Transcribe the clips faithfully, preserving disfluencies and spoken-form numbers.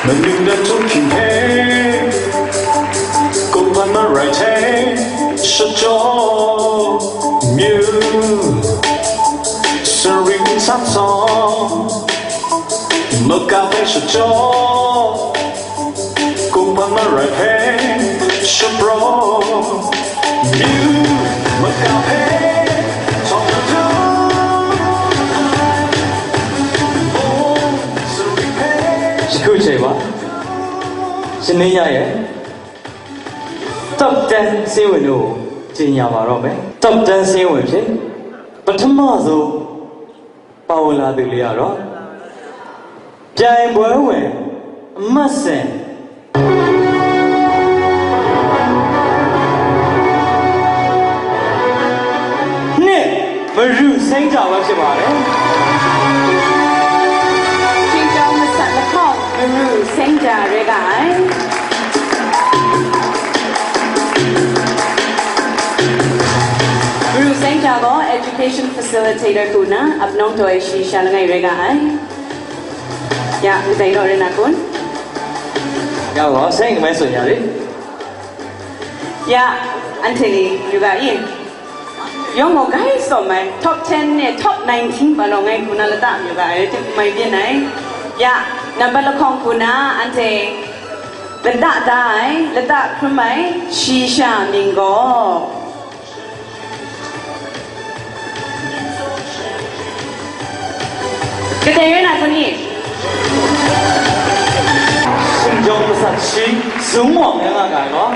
Ningdan htum hkying hpe, kungman marai hte, shajaw, myu, sari nsam sawng, maka hpe shajaw, kungman marai hpe, shapraw, myu, maka hpe, tawng madu, bawng, sari hpe. Shi hku chye wa, shaning ya ye. Top ten စာရင်းဝင်တို့ကို ကြေညာပါတော့မယ်။ Top ten စာရင်းဝင်အဖြစ် ပထမဆုံး ပါဝင်လာသူလေးကတော့ ပြိုင်ပွဲဝင် အမှတ်စဉ် နှစ် မရူစိန်တာပဲဖြစ်ပါတယ်။ ရှင်ကျောင်းမဆက်လက်ခေါက် မရူစိန်တာရဲကအိုင်။ မရူစိန်တာက education facilitator ခုန အပနောင်းတော်ရဲ့ရှီရှာလငယ်ရဲကအိုင်။ ယ မတိုင်တော့ရဲနာကွန်း။ ရပါဘူး။ စိတ်ကမဲဆိုညာလေ။ ယ အန်ထေလီယူဂါအင်း။ ရောင်းမော်ဂိုင်းစော်မိုင် top ten နဲ့ top nineteen ပါလောင်ငယ်ခုနလတမျိုးကရဲတင်မိုင်ပြင်းနိုင်။ ယ နံပါတ်လခေါင်ခုနအန်ထေလတတိုင်းလတခရမိုင်ရှီရှာမင်္ဂေါ်။ ကတဲရဲနာခုနစ်။ ရှင်ကျောင်းမဆက်ရှိ ဇုံမောင်ရငါကရော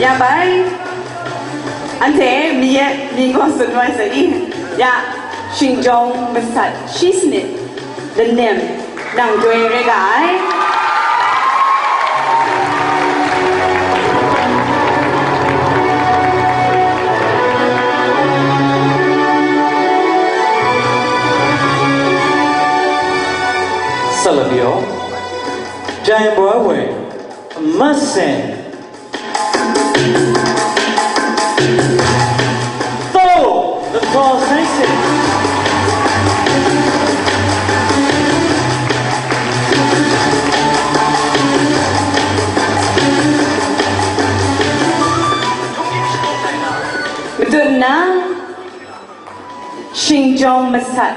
ရပါ အန်ထေ မီးယဲ မီးငေါ်စွန်ဝဲစအံ။ ယ ရှင်ကျောင်းမဆက်ရှိစနစ် လနမ် နင်တွဲရဲကအိုင်။ ဆက်လက်ပြီးတော့ ပြိုင်ပွဲဝင် အမှတ်စဉ် သုံး The Cross Station။ မတုန ရှင်ကျောင်းမဆက်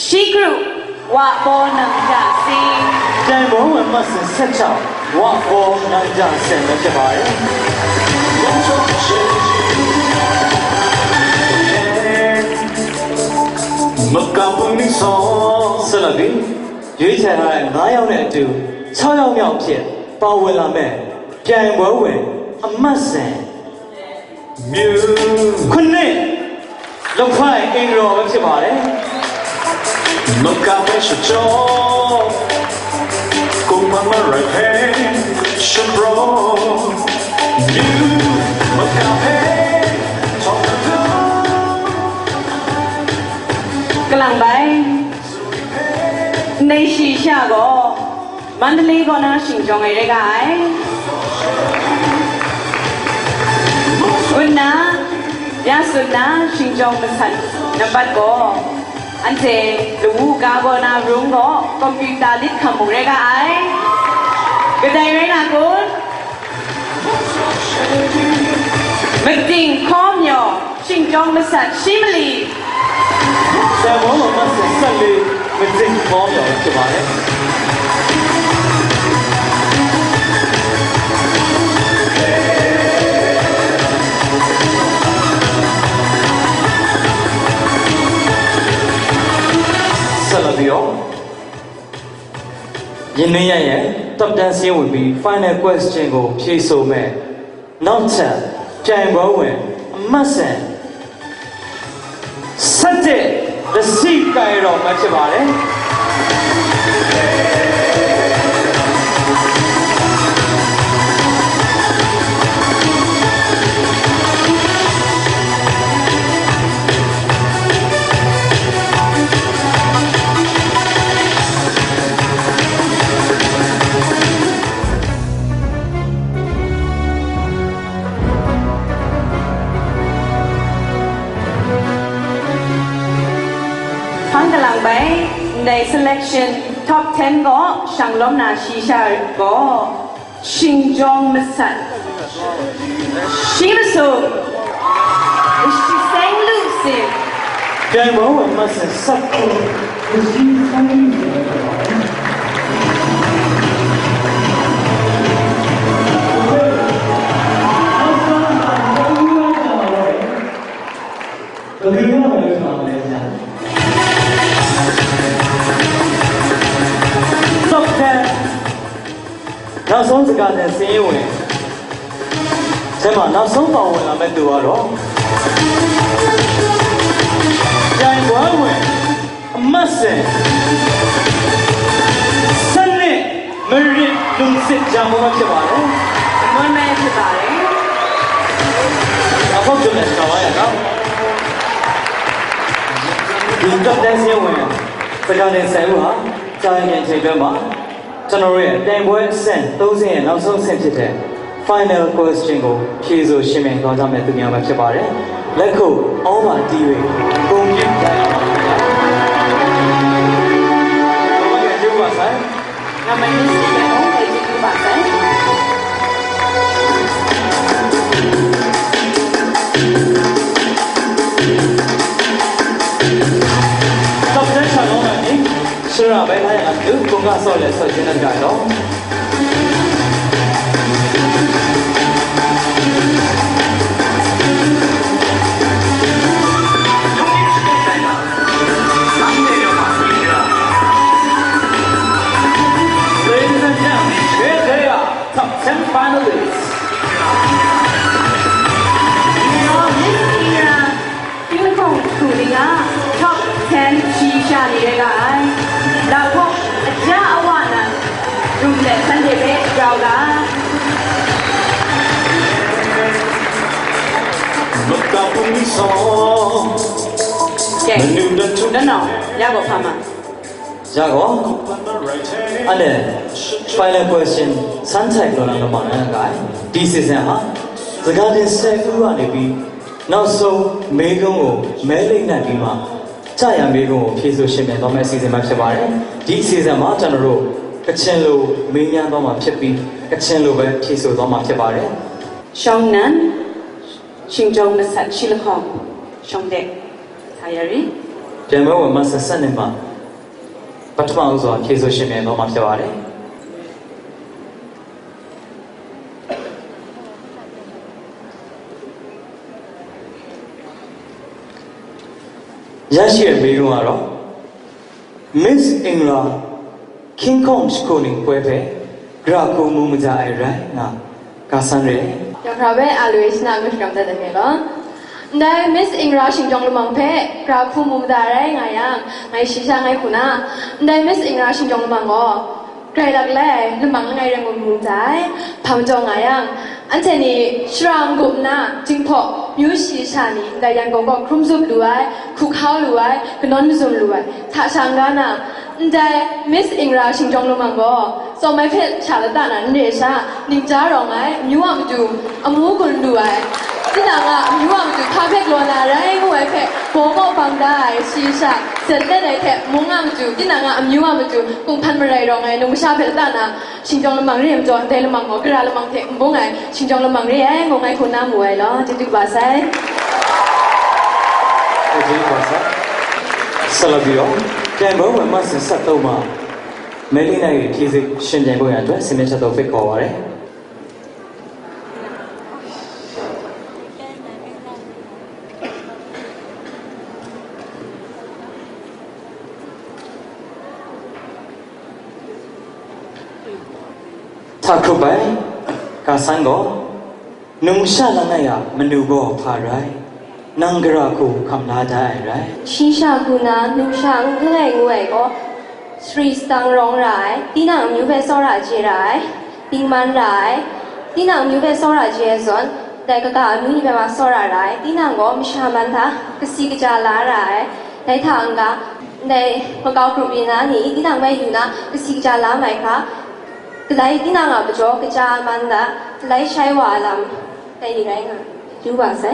ရှိကရု ဝါဘောနံဒါစင်။ တိုင်ဘောဝင်မတ်စင်ဆက်ချောင်း ဝါဘောနံဒါစင်ပဲဖြစ်ပါတယ်။ မကပူနီဆောင် ဆက်လက်ပြီး ရွေးချယ်ထားတဲ့ ငါးယောက်နဲ့အတူ ခြောက်ယောက်မြောက်အဖြစ် ပါဝင်လာမယ့် ပြိုင်ပွဲဝင် အမှတ်စဉ် ခုနှစ် လက်ဖက်အင်္ဂရော်ပဲဖြစ်ပါတယ်။ မကပဲရှော့ရှော့ ကိုမမရိုက်ဖဲ ရှော့ဘရော မကပဲ ချော့ကလောင်ဘိုင် နေရှိရှာကို မန္တလေးကောနာရှင်ကျောင်းငယ်တွေကအိုင်။ ဝန ရသုနရှင်ကျောင်းမဆန်နံပါတ်ကို အန်တေလူဝူကားကောနာရုံးကိုကွန်ပျူတာလစ်ခတ်မှုတွေကအိုင်။ ကတိုင်ရဲနာကွန်း မတင်ခေါမျော် ရှင်ကျောင်းမဆန်ရှိမလီ။ ဆရာမောင်မောင်မဆန်ဆက်လေးမတင်ခေါမျော်ဖြစ်ပါတယ်။ ဆက်လက်ပြီးတော့ ယင်းနှင်းရရဲ့ top ten စာရင်းဝင်ပြီး final question ကိုဖြေဆိုမယ်။ နောက်ထပ်ပြိုင်ပွဲဝင်အမှတ်စဉ် ဆယ့်တစ် လက်ရှိကိုင်တော်မှဖြစ်ပါတယ်။ မ Selection top ten gaw shanglawm na shi sha gaw, Shingjawng Masat, shi masum, shi seng lu sin. ပြိုင်ပွဲဝင်မှတ်စဉ်ဆယ့်ခု၊ နောက်ဆုံးစကားနဲ့ စာရင်းဝင်၊ ထဲမှာနောက်ဆုံးပါဝင်လာမယ့်သူကတော့ ပြိုင်ပွဲဝင်အမှတ်စဉ် ဆယ့်နှစ် မရစ်လူစစ်ရန်ကုန်ကဖြစ်ပါတယ်။ မွေးမဲဖြစ်ပါတယ်။ အခုကျွန်တော်ဆောင်ရရအောင်။ ဒီ top ten စာရင်းဝင် စကားနဲ့ဆယ်ဦးဟာ ကြာရင်ချိန်တွင်းမှာ ကျွန်တော်တို့ရဲ့ပြိုင်ပွဲအဆင့်သုံးဆင့်ရဲ့နောက်ဆုံးအဆင့်ဖြစ်တဲ့ final question ကိုဖြေဆိုရှင်းပြသွားကြမယ့်သူများပဲဖြစ်ပါတယ်။ လက်ခုပ်အောင်းပါတီး၍ဂုဏ်ပြုကြရအောင်ခင်ဗျာ။ ဟုတ်ကဲ့ ကျေးဇူးပါဆရာ။ ငါမင်းစံးပဲဟုတ်ကဲ့ ကျေးဇူးပါဆရာ။ Top ten ချန်လုံးကနေ ရှရပဲထားရသူ ကိုကစော့လဲ့ဆော့ခြင်းနဲ့တကားတော့ Ladies and gentlemen, here they are, top ten finalists. ဒီနေ့တော့ Miss Iran တီးမခုံတခုလေးက top ten ရှိရှာနေတဲ့ကအိုင် လာဖို့အကြအဝနံ ဒုလက်ဆန်းတွေပဲကြောက်လား မကပုန်ဆောင် ကဲ မနုမထူ နော်နော် ရပါဖာမ ရကော အဲ့ဒါ final question စမ်းထိုက်လို့လည်းမပါနိုင်ကြဘူး။ ဒီ season မှာ စကားတင်ဆယ်ဦးကနေပြီး နောက်ဆုံးမေးခွန်းကို မဲလိမ့်နိုင်ပြီးမှ ကျရာမေးခွန်းကို ဖြေဆိုရှင်းပြသွားမယ့်အစီအစဉ်ပဲဖြစ်ပါတယ်။ ဒီ season မှာ ကျွန်တော်တို့ ကချင်လိုမေးမြန်းသွားမှာဖြစ်ပြီး ကချင်လိုပဲဖြေဆိုသွားမှာဖြစ်ပါတယ်။ ရှောင်းနန် ရှင်ကျောင်းမဆက်ရှိလခေါင် ရှောင်းတဲ့ ဆရာကြီး ပြိုင်ပွဲဝင်မှတ်စဉ်ဆယ့်နှစ်မှာ ပထမဦးစွာဖြေဆိုရှင်းပြသွားမှာဖြစ်ပါတယ်။ ရရှိတဲ့မေးခွန်းကတော့ Miss Ingra King Kong Schooling ပွဲဖဲ ကြႃႇၶူႇမူမၸႃႇဢႆႇရႆၼႃႇ ၵႃႇသၼ်ႇရႄႇ ယွၼ်ႉၽြႃးဝဲဢလူဝ်ႇ ရှနႃႇငွေႉၵမ်တႄႉတႄႉလီၤ။ ၼႆႉ Miss Ingra ရှင်ကျောင်းလူမင်ဖဲ ကြႃႇၶူႇမူမၸႃႇဢႆႇရႆ ငၢႆႈယင်း ငၢႆႈသီႇသႃႇငၢႆႈၶုၼ်ႇၼႃႇ။ ၼႆႉ Miss Ingra ရှင်ကျောင်းလူမင်ၵေႃႈ ၵႆႉလၵ်းလႄႈ လူမင်ငၢႆႈရႅင်ႈမုၼ်မုၼ်ၸႂ် ၽၢမ်ႇၸေႃႇငၢႆႈယင်း ဢၼ်ၸႄႈၼီႈ သရၢင်ႇၵုပ်ႉၼႃႇ ၸိင်ႇၽေႃႇ မဵဝ်းသီႇသႃႇၼီႈ ၼႂ်းယၢင်ႇၵုင်ႇၵေႃႈ ၶရုမ်ႉသုပ်းလူဝ်ႇဝႆႉ ၶူၵ်ႉၶၢဝ်းလူဝ်ႇဝႆႉ ၵၼွၼ်းမၸုမ်ႇလူဝ်ႇဝႆႉ ထႃႇသၢင်ႇၵႃႈၼႃႇ ၼႆႉ Miss Ingra ရှင်ကျောင်းလူမင်ၵေႃႈ ၸေႃႇမႆႈၽႅတ်ႈသႃႇလတႃႇၼႃႇ ၼႆႉသႃႇ ၼိင်ႈၸႃးရွင်ႇဝႆႉ မဵဝ်းဝႃႈမတူၺ်း ဢမူၵုၼ်ႇလူဝ်ႇဝႆႉ တီႈၼင်ႇဝႃႈ မဵဝ်းဝႃႈမတူၺ်း ၽႃႈၽႅၵ်ႉလွၼ်ႉၼႃႇ ရႆႉငူဝ်ႉဝႆႉၽႅၵ်ႉ ပေႃးမေႃႈပၢင်တႃႇ သီႇသႃႇ သႅၼ်ႇတႄႉၼႆႉၽႅၵ်ႉ မူင်းဝႃႈမတူၺ်း တီႈၼင်ႇဝႃႈ မဵဝ်းဝႃႈမတူၺ်း ၵုင်ႇၽၼ်းမရႆႈရွင်ႇဝႆႉ ၼုင်ႈသႃႇၽႅတ်ႈလတႃႇၼႃႇ ရှင်ကျောင်းလူမင်ရင်း မကျော် ဒဲလူမင်မော် ကရၢလူမင်ထက် ဘုံငိုင် ရှင်ကျောင်းလူမင်ရင်း ငိုင်ငိုင်ခုန်နမ်းမူဝဲလီၤ ကျေးဇူးတင်ပါဆိုင်။ ဟုတ်ကဲ့ပါဆရာ။ ဆက်လက်ပြီးတော့ ပြိုင်ပွဲဝင်မှတ်စဉ်ဆယ့်သုံးမှာ မဲလိမ့်နိုင်ဖြေဆိုရှင်ပြိုင်ပွဲအတွက် စင်မြင့်ထက်သို့ဖိတ်ခေါ်ပါတယ်။ ထႃႈခုတ်ပိုင် ၵႃႇသၢၼ်းၵေႃႈ နုင်ႈသျႃႇလၢၼ်ႉၼႆႉ မၼ်းၵေႃႈၽႃႇရႆႇ ၼင်ႇၵရႃႇၵူႈၶမ်ႇလႃႇတႄႉရႆႇ။ သီႇသႃႇၵူႈၼႃႈ နုင်ႈသျႃႇငူၺ်ႉငူၺ်ႉၵေႃႈ သရီႇသတၢင်ႇရွင်ႇရႆႇ တီႈၼင်ႇမဵဝ်းၽႄႈသေႃးရႃႇၸေႇရႆႇ တိင်ႇမၼ်းရႆႇ တီႈၼင်ႇမဵဝ်းၽႄႈသေႃးရႃႇၸေႇၸွၼ်ႇ တႄႉၵႃႈၵႃႈ မီးၼႆႉ ပႅတ်ႈဝႃႈ သေႃးရႃႇရႆႇ၊ တီႈၼင်ႇၵေႃႈ မၸႃႇမၼ်းတႃႉ ၵသီႇၵၸႃႇလႃႇရႆႇ၊ လႆႈထႃႈဢင်ႇၵႃႇ လႆႈမၵဝ်း ၵရုပ်ႉရဵၼ်းၼႃႇၼႆႉ တီႈၼင်ႇဝႆႉယူႇၼႃႇ ၵသီႇၵၸႃႇလႃႇမႆႈၶႃႈ၊ ၵႃႈလႆႈ တီႈၼင်ႇဢႃႇ ပၸေႃႇၵၸႃႇမၼ်းတႃႉ လႆႈသႂ်ႇဝႃႈလမ် လႆႈလီလႆႈငႃႈ ယူႇဝႃႈသႂ်ႇ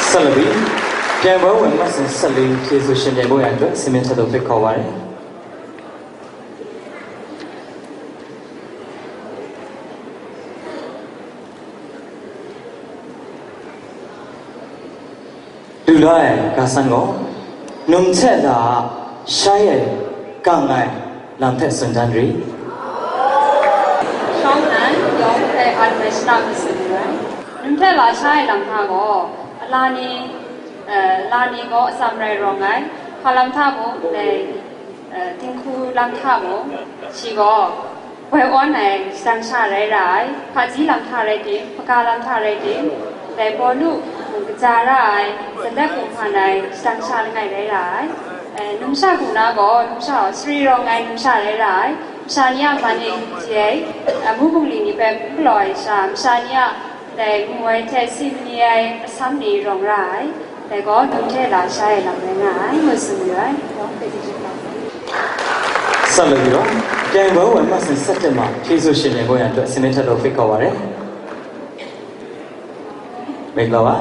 ။ ဆက်လက်ပြီး ပြိုင်ပွဲဝင်မှတ်စဉ်ဆယ့်လေး ဖြေဆိုရှင်ပြိုင်ပွဲရန်အတွက် စင်မြင့်ထက်သို့ ဖိတ်ခေါ်ပါတယ်။ လူလာရဲ့ဂါဆန်းကို နုံထက်လာ ရှမ်းရဲ့ ကံငိုင် လမ်းထက်စွန်တန်းရီ ရှောင်းနန်ရောင်းတဲ့အာဏာရှင်နာမည်ဆိုတယ်။ နုံထက်လာ ရှမ်းရဲ့ လမ်းထက်ကို အလားနည်း အဲ လာနည်းကို အစံမရိုင်ရောင်ငိုင် ဖာလမ်းထက်ကို လဲ အဲ တင်ခူလမ်းထက်ကို ရှိကို ဝဲအွန်နိုင် စံချရဲရအိုင် ဖာကြီးလမ်းထက်ရဲတင် ပကားလမ်းထက်ရဲတင် လဲ ဘောနု ကကြာရအိုင် ဇလက်ပုံဖာနိုင် စံချလငိုင်ရဲရအိုင် အဲ နုံရှောင်းကူနာကို နုံရှောင်း စရီရောင်ငိုင် နုံရှောင်းရဲရအိုင် မရှါနီယမန်နီတီအိုင် အမူးပုဂ္ဂလီနီပဲ ကလော်အိုင်ရှောင်း မရှါနီယ လဲ ငွေထဲ စီမနီအိုင် အဆမ်နီရောင်ရအိုင် လဲကော နုံထဲလာ ရှမ်းရဲ့ လမ်းလဲငါအိုင် မွေးစုံရအိုင် ဆက်လက်ပြီးတော့ ပြိုင်ပွဲဝင်မှတ်စဉ်ဆယ့်တစ်မှာ ဖြေဆိုရှင်ပြိုင်ပွဲရန်အတွက် စင်မြင့်ထက်သို့ ဖိတ်ခေါ်ပါတယ်။ မင်္ဂလာပါ။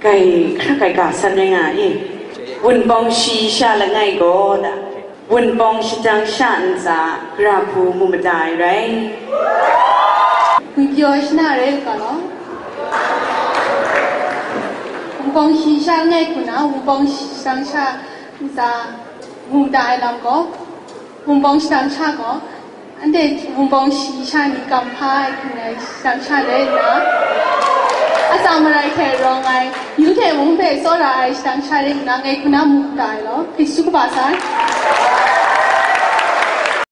ကဲ ခရကဲက စံငိုင်ငါအင်း ဝုန်ပေါင်းရှည်ရှမ်းလငိုင်ကိုဒါ ဝုန်ပေါင်းရှမ်းရှမ်းစာ ကရဖူမူမတၢ်ရဲ ဝုန်ပြောရှမ်းရဲကလော ဝုန်ပေါင်းရှည်ရှမ်းလငိုင်ကူနာ ဝုန်ပေါင်းရှမ်းရှမ်းစာ မူမတၢ်ရဲလမ်းကို ဝုန်ပေါင်းရှမ်းရှမ်းကို အန်တေ ဝုန်ပေါင်းရှည်ရှမ်းနီကမ်ဖာ ကူနာရှမ်းရှမ်းရဲနာ အစံမရိုင်ထဲရောင်ငိုင် ယူထဲဝုန်ဖဲစောရအိုင် ရှမ်းရှမ်းရဲနာ ငိုင်ကူနာမူမတၢ်ရဲလော ဖိတ်စုကပါဆိုင်